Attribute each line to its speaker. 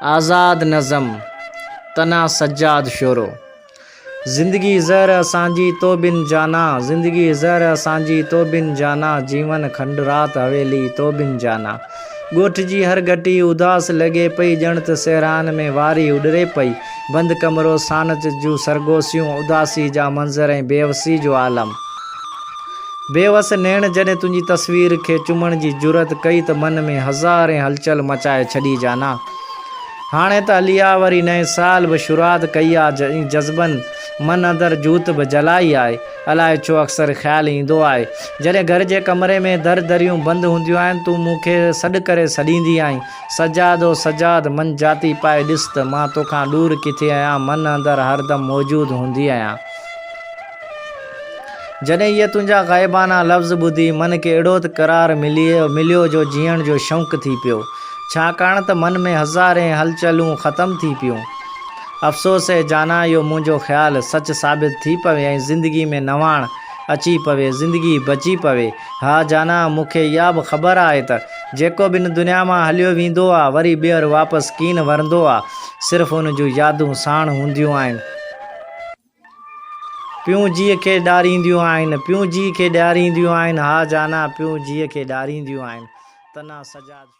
Speaker 1: آزاد نظم، تنها سجاد شورو. زندگي زهر اسان جي تو بن جانا، زندگي زهر اسان جي تو بن جانا، جيون کنڊرات حويلي تو بن جانا. ڳوٺ جي هر گهٽي اداس لڳي پئي، ڄڻ ته صحرائن ۾ واري اڏري پئي. بند ڪمرو، سانت جون سرگوسيون، اداسي جا منظر ۽ بيوسي جو عالم. بيوس نيڻ جڏهن تنهنجي تصوير کي چمڻ جي جرئت ڪئي ته من ۾ هزارين هلچل مچائي ڇڏي جانا. هاڻي ته هلي آ وري نئين سال به شروعات ڪئي آ ۽ جذبن من اندر جوت به جلائي آهي. الائي ڇو اڪثر خيال ايندو آهي. جڏهن گهر جي ڪمري ۾ در دريون بند هونديون آهن تون مون کي سڏ ڪري سڏيندي آهين سجاد او سجاد من جاتي پائي ڏس ته مان توکان ڏور ڪٿي آهيان من اندر هردم موجود هوندي آهيان. جڏهن اهي تنهنجا غائبانا لفظ ٻڌي من کي اهڙو ته قرار مليو جو جيئڻ جو شوق ٿي پيو. ڇاڪاڻ ته من ۾ هزارين هلچلون ختم ٿي پيون. افسوس اي جانان اهو منهنجو خيال سچ ثابت ٿي پوي ۽ زندگي ۾ نواڻ اچي پوي، زندگي بچي پوي. ها جانان مون کي اها به خبر آهي ته جيڪو به هن دنيا مان هليو ويندو آ وري ٻيهر واپس ڪين ورندو آ، صرف ان جون يادون ساڻ هونديون آهن. پيون جيء کي ڏارينديون آهن، پيون جيء کي ڏيارينديون آهن، ها جانا پيون جيء کي ڏارينديون آهن. تنها سجاد شو.